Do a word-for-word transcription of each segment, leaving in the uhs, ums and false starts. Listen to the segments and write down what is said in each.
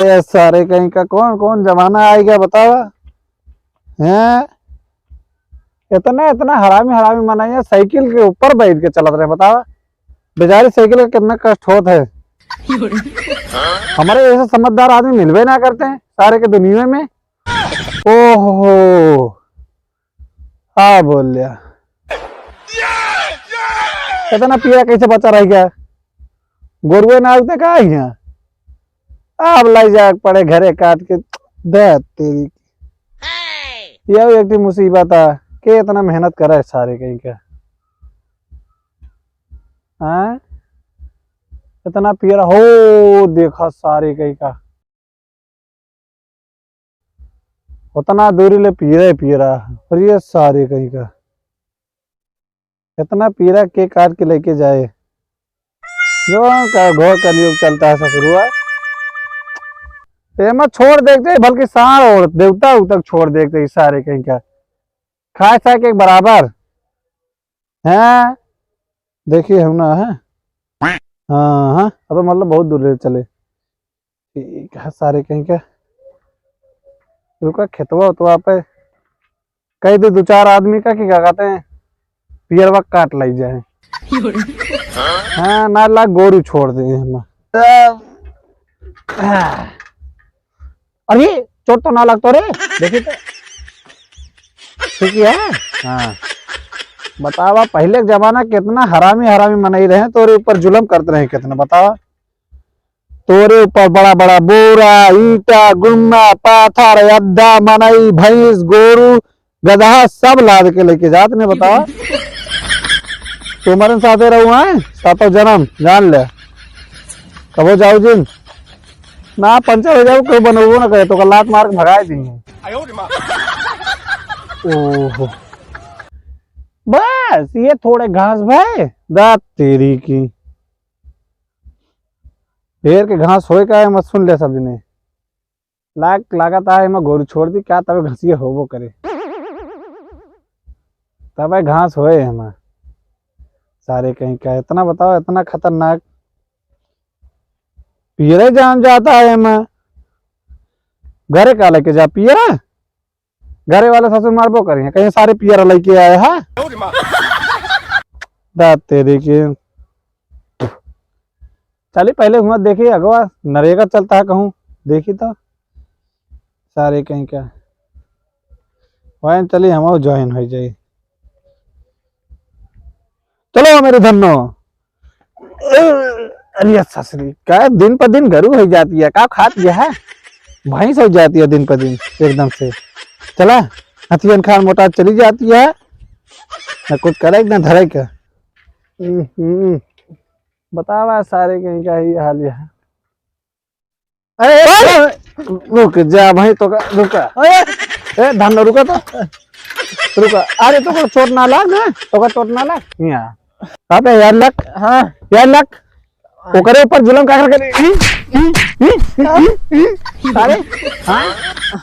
ए सारे कहीं का, कौन कौन जमाना आइ गया बतावा। हैं? इतना इतना हरामी हरामी मनई है, साइकिल के ऊपर बैठ के चलत रहे बतावा। बेचारी साइकिल का कितना कष्ट होत है। हमारे जैसे समझदार आदमी मिलबे ना करते हैं सारे के दुनिया में। ओहो, हाँ बोल लिया। इतना पीरा कैसे बचा रह गया? गोरुए ना उगते का हियाँ? अब लाई जाए पड़े घरे काट के। दे तेरी की। यह एक ठे मुसीबत है कि इतना मेहनत करे सारे कहीं का। हाँ? इतना पीरा हो, देखा सारे कहीं का। उतना दूरी ले पीरा ही पीरा। और ये सारे कहीं का। इतना पीरा के काट के लेके जाए। जो का घोर कलयुग चलता है ससुरुआ। एमा छोड़ देखते ही, बल्कि साँड़ और देवता तक छोड़ देखते ही सारे कहीं का। खाए साए के एक बराबर। हैं? देखिए हम ना है। हाँ, हाँ। अबे मतलब बहुत दूर ले चले। ठीक है, सारे कहीं का। रुका, खेतवा उतवा पे कह दे दो चार आदमी का कि का कहते हैं, पियरवा काट लाई जाए। हाँ, ना ला गोरू छोड़ दे हम। अरे, चोट तो ना लगतो रे, देखी तो। ठीक है? हाँ। बतावा, पहले के जमाना कितना हरामी हरामी मनई रहे, तोरे ऊपर जुलम करते रहे कितना, बतावा। तोरे ऊपर बड़ा बड़ा बोरा, ईटा, गुम्मा, पाथर, अद्धा, मनई, भैंस, गोरू, गदहा सब लाद के लेके जात ने, बतावा। तुम्हारे साथे रहू हैं, सातों जन्म, जान ले। कबो जाऊ जिन, ना पंचर हो जाऊ, कोई बनबो ना करे, तो का लात मार के भगाए दी है। ओहो, बस ये थोड़े घास भाई, दात तेरी की। ढेर के घास होए का है, मत सुन ले सब जने। लाग, लागत आए, एमा गोरू छोड़ दी, क्या तबे घसिए होबो करे। तबे घास होए एमा। सारे कहीं का, इतना बताओ, इतना खतरनाक। पियरे जान जाता है एमा। घरे का लेके जा पियरा? घरे वाले ससुर मारबो करी हैं, कहीं सारे पियर लेके आए हैं। दाँत तेरे के। चली पहले हुआ देखी अगवा नरेगा चलता है कहूँ, देखी तो सारे कहीं का। वहीं चली हम ज्वाइन हो जाई। चलो मेरे धन्नो। अरे ससुरी, का दिन पर दिन गरू हो जाती है, का खात गया है? भैंस हो जाती है दिन पर दिन एकदम से। चला, हथियन खान मोटा चली जाती है, ना कुछ करे, ना धरे के। हम्म, हम्म। बतावा सारे कहीं का ही हाल है। अरे, अरे, रुक जा भाई, तो का, रुका। अरे। ए, धन्नो, रुका तो। रुका। अरे, तो का चोट ना लाग, हैं? तो का चोट ना लाग? यहाँ। अबे यार लक। हाँ। यार लक। ओकरे ऊपर जुलम का करके, ई, ई, ई, ई, ई, सारे। हाँ?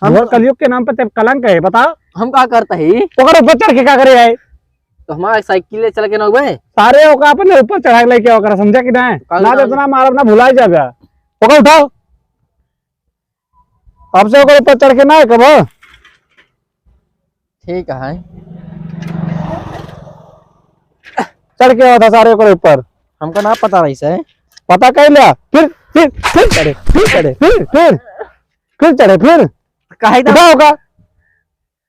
हम घोर कलयुग के नाम पे ते कलंक है, बताओ। हम का करता ही? ओकरे ऊपर चढ़ के का करे आए? तो हमारा साइकिल ले चल के ना हुए। सारे ओका अपने ऊपर चढ़ा के लेके आओ, ओकरा समझा कि ना? कल ना तो ना। इतना मारब ना भुला जाबे। ओका उठाओ। अब से ओकर ऊपर चढ़ के ना है कबो। ठीक है। चढ़ के आओ था सारे ओकर ऊपर। हमका ना पता रही से। पता कर लिया। फिर, फिर, फिर चढ़े, फिर चढ़े, फिर, फिर, फिर चढ़े, फिर। काहे ना? उठाओ का?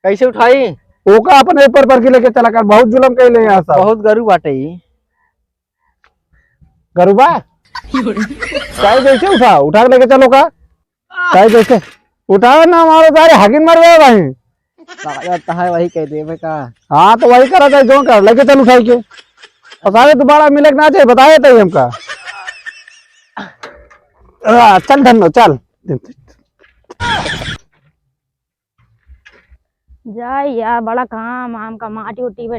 कैसे उठाई? ओका अपने ऊपर पर के लेके चला कर, बहुत जुलम कैले यहाँ सब। बहुत गरू बाटे ई। गरू बा? चाहे जैसे उठा, उठा के लेके चलो का? चाहे जैसे उठाओ ना, मारो सारे हगिन मर गए भाई। ताकत है वही कह देवे का। हाँ, तो वही करा था, जो कर, लेके चल उठाई के। और सारे दोबारा मिले के ना चाहिए, बताए थे हमका। आ, चल धन्नो, चल। जाए यार, बड़ा काम, आम का माटी उटी पे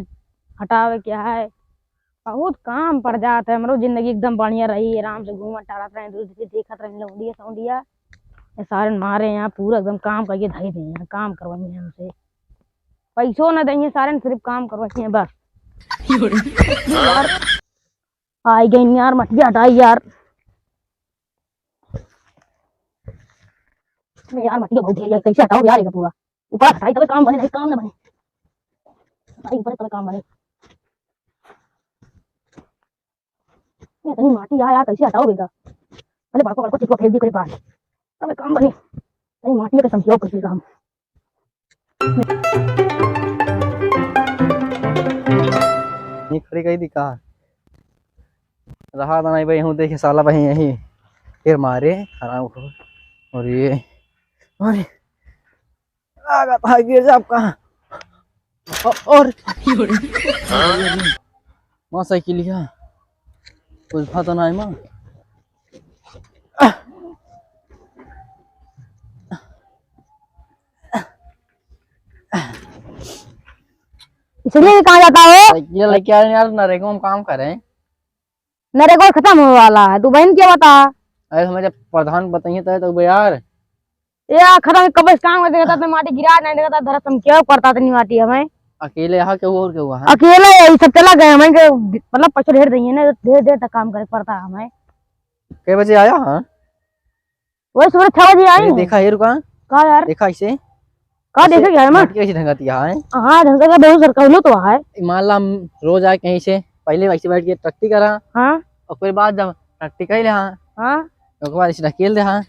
हटावे के है, बहुत काम पड़ जात है। हमरो जिंदगी एकदम बढ़िया रही, आराम से घूमत टहलत रहे, दूध भी देखत रहे, लौंडिया सौंडिया। ये सारे मारे यहाँ पूरा एकदम काम करके धई दे, यहाँ काम करवाइए हमसे। पैसो न देंगे सारे, सिर्फ काम करवाइए बस। यार, आई गई यार, मटिया हटाई यार। अरे यार, माटी का बहुत ढेर है, कैसे हटाओ यार, ये पूरा ऊपर हटाई तबे काम बने, नहीं काम ना बने। हटाई ऊपर तबे काम बने। ये इतनी माटी यार, यार, कैसे हटाओ बेटा? पहले बड़को, बड़को चिपको फेंक दी, कोई बात नहीं। तबे काम बने। नहीं, माटी का समझाओ कैसे काम। ये खड़ी कही दी का? रहा था नहीं भाई, हूँ देखे साला भाई यही। फिर मारे, हराम खोर। और ये, अरे, आगा था, गिर जाब कहाँ? अ-, और माँ साइकिलिया, कुछ भाता ना है माँ। इसलिए कहाँ जाता हो? साइकिल लेके आ रहे हैं यार, नरेगा में काम करें। नरेगा खत्म होने वाला है, तू बहन क्या बता? अरे हमें जब प्रधान बताइए तो, तो यार। ये खत्म, कब से काम करते रहता, तो माटी गिरा नहीं देता, धरत हम क्या करता, इतनी माटी हमें। अकेले यहाँ के और के हुआ है? अकेले यही सब चला गए हमें के, मतलब पैसा ढेर देंगे ना, ढेर देर तक काम करे पड़ता है हमें। कै बजे आया? हाँ, वही सुबह छह बजे आई ये हूँ। देखा, ये रुका। का यार? देखा इसे। का ऐसे देखे क्या है, माँ? मटके ऐसे ढंगाती है। हाँ, ढंगा का बहुत सरकार लो तो है। मान ला, हम रोज आए कहीं से, पहले वैसे बैठ के टट्टी करा। हाँ। और फिर बाद जब टट्टी कह ले, हाँ। हाँ। ओकर बाद ऐसे ढकेल दे, हाँ।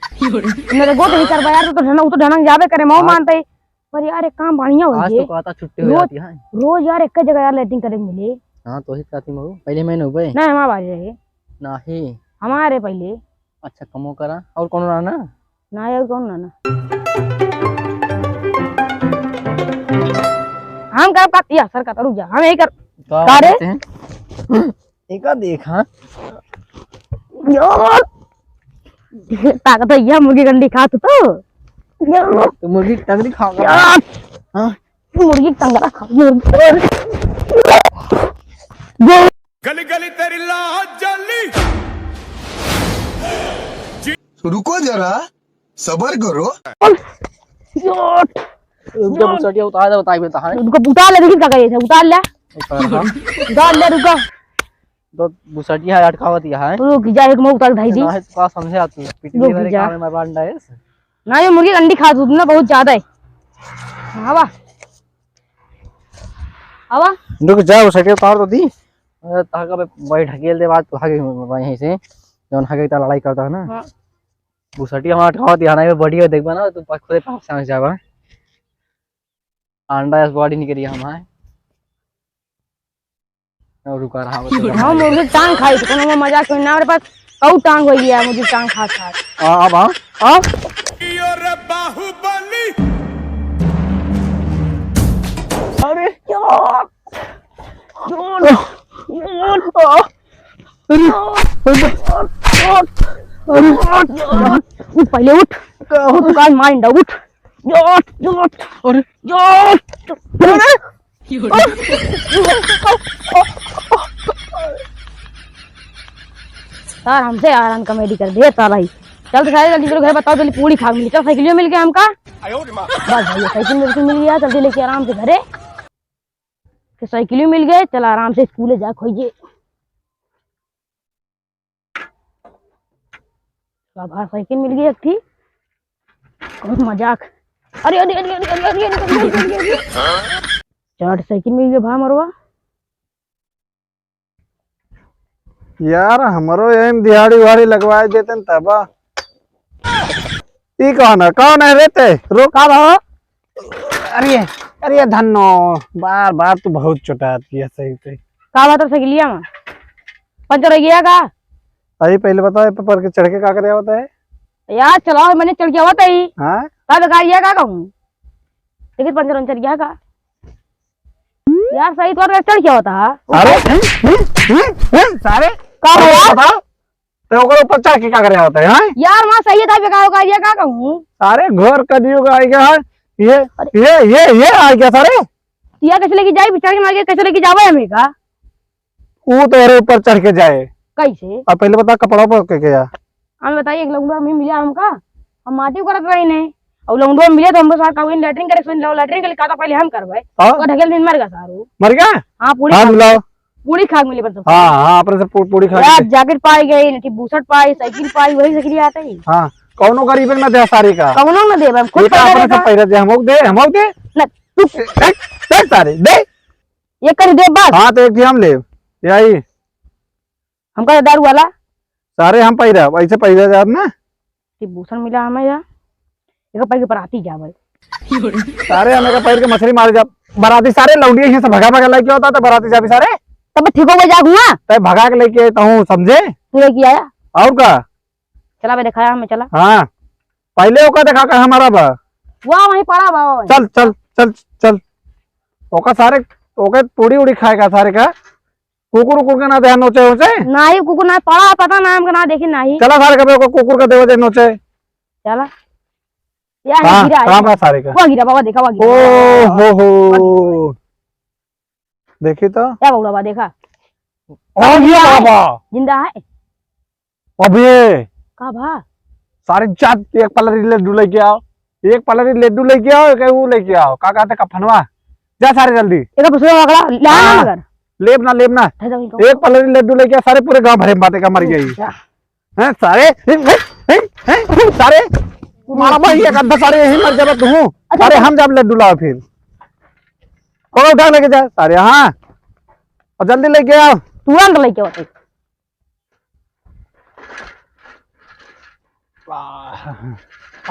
मेरे गोद ही करबा यार, तो ढनक, वो तो ढनक जाबे करे, मऊ आज मानते ही। पर यार, एक काम बढ़िया हो आज गए। तो कहता छुट्टी हो रोज, जाती है। रोज यार, एक जगह यार लैट्रिन करे मिले। हाँ, तो ही कहती मऊ। पहले मैं नहीं हुए। नहीं, हमारा बारी रहे। नहीं। हमारे पहले। अच्छा, कमो करा। और कौन रहना? ना यार, कौन ना, ना। हम का, का, या सर का, रुक जा, हम यही कर। का का रे? करते हैं? एका देख, हाँ। यार, ताकत है, यह मुर्गी कंडी खा तू तो। यार। तो मुर्गी टंगरी खाओगा? यार। हाँ। मुर्गी टंगरा खा, मुर्गी। गली गली तेरी लाज जली। रुको जरा, सबर करो। रुक जा, बुसटिया उतार दे, बताई में तो है। उनको उतार ले, देखी का कहे थे, उतार ले। उतार, हाँ। उतार ले, रुका। तो बुसटिया है, अटकावत यह है। रुक जा, एक मऊ उतार धाई दी। ना है, तो का समझे आती है? पिटने रुक वाले जा। काम में मार डाले। ना, ये मुर्गी अंडी खा दूध ना बहुत ज्यादा है। आवा। आवा। रुक जा, बुसटिया उतार तो दी। अरे, ताका बे, भाई ढकेल दे बात, भागे भाई यहीं से। जौन हगे इतना लड़ाई करता है ना। हाँ। बुसटिया हमारा अटकावत यहाँ नहीं, बढ़िया देखबा ना, तू पा-, खुदे पास से जाबा। अंडा ऐस बॉडी निकली हमारे। और रुका रहा, बता। हाँ, मुर्गी टांग खाई, तो कोनो मजाक में ना, हमारे पास कऊ टांग हो गया, मुर्गी टांग खा खा। आ, अब, हाँ, हाँ। अरे। अरे। उठ, पहले उठ। का हो? तू काल मार इंडा, उठ। उठ, उठ। अरे। उठ। अरे। यार, हमसे यार, हम कॉमेडी कर दे, साला ही। चल तो सारे जल्दी चलो घर, बताओ जल्दी, पूड़ी खा मिली। चल, साइकिलियो मिल गया हमका। बस भैया, साइकिल मिल, मिल गया, जल्दी लेके आराम से घरे। के साइकिल मिल गए, चल आराम से स्कूल जा खोइए। बाबा साइकिल मिल गई एक थी, बहुत मजाक। अरे, अरे, अरे। चार साइकिल मिल गई भा मरवा। यार, हमरो यही में दिहाड़ी उहाड़ी लगवाए देते न तबा। ई कौन है? कौन है रे ते? रुक। का भाव? अरे, अरे धन्नो, बार बार तू बहुत चुटाती है सही से। का बात है साइकिलिया में? पंचर हो गया का? अरे पहले बताओ, ये पर के चढ़ के का करे होता है? यार चलाओ, मैंने चढ़ के होता ही। हाँ? का बेकार ये का कहूँ? देखिए पंचर वंचर गया का? यार सही तौर पे चढ़ क्या होता है? अरे, हैं? हैं? हैं? हैं? सारे, का हो यार? बताओ, तो ओकर ऊपर चढ़ के का करे होता है, हैं? यार, वहाँ सही था, बेकार होगा, ये का कहूँ? सारे घोर कलयुग आ गया है। ये, अरे। ये, ये, ये आ गया सारे। तो यार, कैसे लेके जाए? चढ़ के ना आगे, कैसे लेके जावे हमें का? वो तो अरे ऊपर चढ़ के जाए। कैसे? अब पहले बता, कपड़ा पर के गया? हमें बताइए, एक लौंडा हमें मिला हमका, हम माटी करत रही नहीं, और लौंडा मिले तो हमको साथ कहा, "लैट्रिन करे, सुन लो, लैट्रिन के लिए कहता पहले हम करवाए।" हाँ? तो ढकेल दिन मर गया सारू। मर गया? हाँ, पूरी हाँ, खा मिलाओ। पूरी खा मिली बस। हाँ, हाँ, अपने से पू-, पूरी खा यार, के। जैकेट पाई गई, नहीं बुशर्ट पाई, साइकिल पाई, वही साइकिल आता ही। हाँ, कौनो गरीब ना दे सारे का। कौनो ना देब, हम खुद ये का पैदा अपने से रहता। पैदा दे, हमको दे, हमको दे। ना, तू दे, दे सारे, दे। ये कर दे बस। हाँ, तो एक ही हम ले। यही। हमका तो दारू वाला। सारे हम पैदा, ऐसे पैदा जाब ना। टिबूसन मिला हमें या। एक पैर के बराती जावे। सारे हमें का पैर के मछली मारे जाब। बराती सारे लौंडिया यहाँ से भगा भगा लेके होता तो बराती जाबी सारे। तब ठीक हो गया, जा हुआ। तब भगा के लेके तो हूँ, समझे? तू लेके आया। और का? चला बे, दिखाया हमें, चला। हाँ, पहले ओका देखा का हमारा बा। वाह, वहीं पड़ा बा, वहीं। चल, चल, चल, चल। ओका सारे, ओके पूड़ी उड़ी खाएगा सारे का। कुकुर उकुर के ना देहा नोचे ओचे। नाही, कुकुर ना पड़ा, पता ना हमका ना देखी नाही। चला सारे कबे ओका कुकुर का देवा दे नोचे। चला। या हाँ, गिरा है। कहाँ बा सारे का? वो गिरा, बाबा देखा, वो गिरा। ओ हो हो। देखी तो। या बउड़ा बा, देखा। ओ ये बाबा। जिंदा है। अबे। का भा? सारे जा, एक पलरी लड्डू लेके आओ, एक पलरी लड्डू लेके आओ, एक वो लेके आओ, का कहते कफनवा, जा सारे जल्दी। एक पसुआ पकड़ा, ले आ ना हाँ, मगर। लेब ना, लेब ना। धर दो इनको। एक पलरी लड्डू लेके आओ, सारे पूरे गांव भरे में बाटे का मर गई। अच्छा। हैं सारे, हैं, हैं, हैं, हैं, सारे, मारा भाई एक आधा सारे यही मर जाबे तू। अच्छा, अरे अच्छा। हम जाब लड्डू लाओ फिर, कौन उठा लेके जा सारे, हाँ, और जल्दी लेके आओ। तुरंत लेके आओ।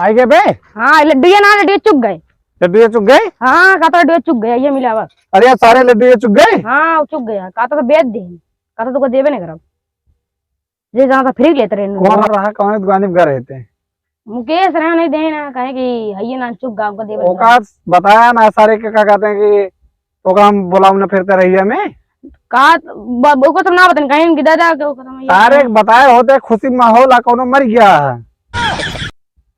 आए गए बे? हाँ, लड्डू ये ना, लड्डू ये चुक गए। लड्डू ये चुक गए? हाँ, कहता लड्डू ये चुक गए, ये मिला बस। अरे यार, सारे लड्डू ये चुक गए? हाँ, वो चुक गया। कहता तो बेच दे, कहता तो को देबे नहीं करब। जे जहाँ तो फ्री लेते रहे। कौन रहा, कौन दुकान में घर रहते हैं? मुकेश रहे नहीं दे ना, कहे कि हइये ना चुक गाँव का देबे नहीं ओका करब। बताया ना सारे के, का कहते हैं कि ओका हम बुलाऊ ना फिरते रहिए में। का ब-, ओको तो ना बतन कहीं कि दादा के ओको तो मैं ये सारे के बताए होते खुशी माहौल आ कोनो मर गया है।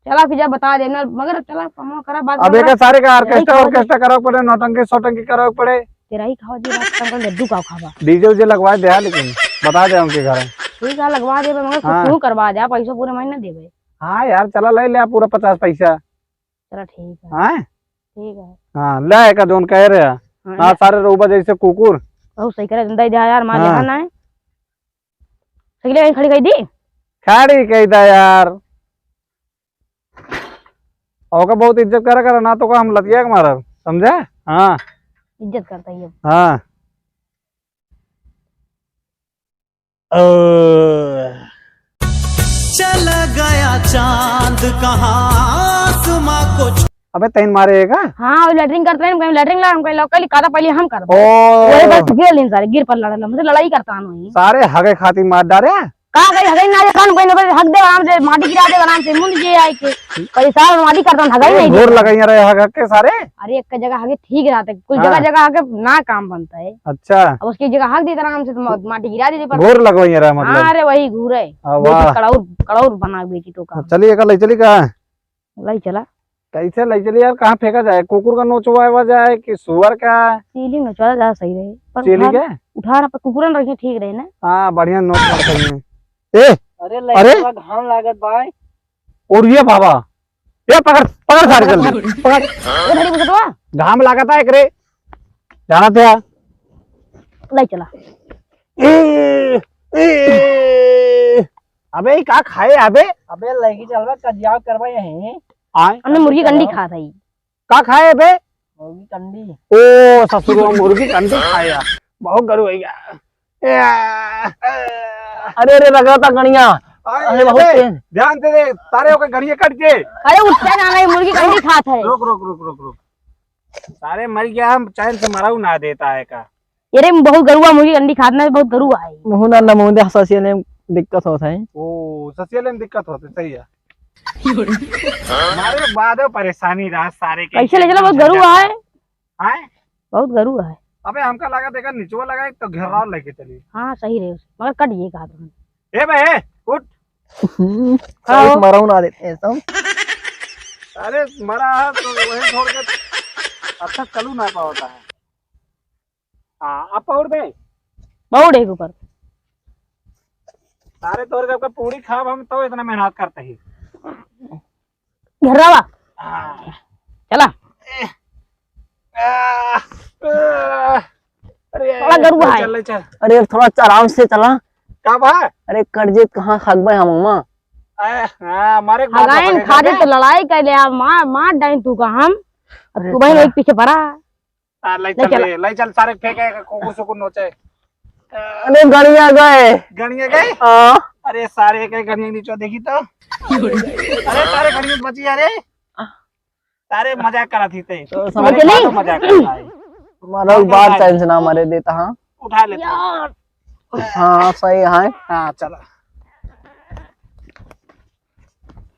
चला फिर जब बता दे ना, मगर चला कमो करा बात अब करा। एक सारे का यही ऑर्केस्ट्रा खावा दे। ऑर्केस्ट्रा करावे पड़े, नौटंकी सोटंकी करावे पड़े। तेरा ही खावा दे बात कम कर, लड्डू का खावा। डीजे उजे लगवा दे हाँ, लेकिन बता दे उनके घर। ठीक है लगवा दे मगर हाँ। कुछ करवा दे, पैसा पूरे महीने देबे। हाँ यार चला ले ले पूरा पचास पैसा। चला ठीक है। हाँ? ठीक है। हाँ, ले का जौन कह रहे हैं। हाँ, हाँ, ले। सारे रउबा जैसे कुकुर। बहुत सही करे, दे दे यार, मार हाँ। लेहा ना है। सही ले, खड़ी कर दी। खड़ी कह दा यार। ओका बहुत इज्जत करा करा, ना तो का हम लतिया के मारब, समझा? हाँ। इज्जत करता ही अब। हाँ। ओ। चला गया चांद कहाँ आसमां को छू- अबे तैन मारे है का? हाँ, वो लेटरिन करते हैं, हम कहीं लेटरिन ला, हम कहीं लौकली, कादा पहले हम करते ओ। हैं। वही बात गिर लेन सारे, गिर पर लड़ल, हमसे लड़ाई करता नहीं। सारे हगे खातिर मार डारे। का गई हगे ना, कान बहन बहन हग दे आराम से, माटी गिरा दे आराम से, मुंह जे आए के। कई साल माटी करता हगे नहीं घोर देता। लगाइया रहे हग के सारे। अरे एक जगह हगे ठीक रहते, कुछ हाँ। जगह जगह हगे ना काम बनता है। अच्छा। अब उसकी जगह हग देता आराम से, तो मा-, माटी गिरा देते पर। घोर लगवाइया रहे मतलब। हाँ, अरे वही घूरे। हाँ, बेटी वाह। कड़ौर, कड़ौर बना बेटी तो का। चलिए, कल चली का? लई चला। कैसे लई चली यार, कहाँ फेंका जाए? कुकुर का नोचवाए वा जाए कि सुअर का? चीली नोचवा जा सही रहे। पर चीली उठा, के? उठा ना, पर कुकुरन रखे ठीक रहे ना। हाँ, बढ़िया नोच मार सही है। ए, अरे अरे? लइका घाम लागत बा। और ये बाबा, ये पकड़, पकड़ सारे जल्दी। पकड़। ए, धड़ी बुझत बा? घाम लागत है एकरे। जाना थे यार। लई चला। ए, ए, अबे, ई का खाए अबे? अबे, लइकी चलबा, कजिया करबा यहीं। आय। हमने मुर्गी कंडी खात हई। का खाए बे? मुर्गी कंडी। ओ, ससुर, मुर्गी कंडी खाया। बहुत गरु है यार। ए, अरे, अरे, रगड़ता गणिया। अरे, अरे, बहुत अबे, तेज। ध्यान दे दे, तारे ओके गणिया कट के। अरे, उठते ना, नहीं, मुर्गी कंडी खात है। रुक, रुक, रुक, रुक, रुक। सारे मर गया, हम चैन से मराऊ ना देता है का? अरे बहुत गरुआ मुर्गी अंडी खात ना, बहुत गरुआ है। मुहना न मुहदे ससिया ने दिक्कत होत है। ओ, ससिया ने दिक्कत होत है, सही है। हमारे बाद में परेशानी रहा सारे के कैसे ले चला, बहुत गरुआ है। हैं? बहुत गरुआ है। अबे हमका लगा देखा निचवा लगा तो घेराव लेके चली। हाँ सही रहे, मगर कट ये कहा तुम। ए बे, उठ। हम्म, खड़ा हो। मराऊ ना देते हैं सब। अरे मरा है तो वही छोड़ के अच्छा चलू ना पावता है। हाँ, अब पौड़ बे। पौड़ एक ऊपर। सारे तोर के पूरी खाब हम तो इतना मेहनत करते ही। घर्रावा। हाँ। चला। आ, आ, अरे, बड़ा गरुआ है। चल, चल। अरे, थोड़ा आराम से चला। का बा? अरे, कट जे कहाँ हगबे हम, अम्मा? ए, हाँ, मारे के बाद हगाइन में खातिर तो लड़ाई कर ले, अब मार, मार डाइन तू का हम। अब अरे तू बहन साला। एक पीछे पड़ा। आ, ले ले चल चल। रे, ले चल, सारे फेंके, कुकुर सुकुर नोचे। अरे, गड़िया गए। गड़िया गए? हाँ। अरे, सारे के गड़िया नीचे देखी तो। अरे, सारे गड़िया बची, अरे। सारे मजाक करत ही ते। तो समझ अरे, चली? का तो मजाक करत है। मारो एक बार चैन से ना मारे देता, हाँ। उठा लेते हैं। हाँ, सही है। हाँ, चला।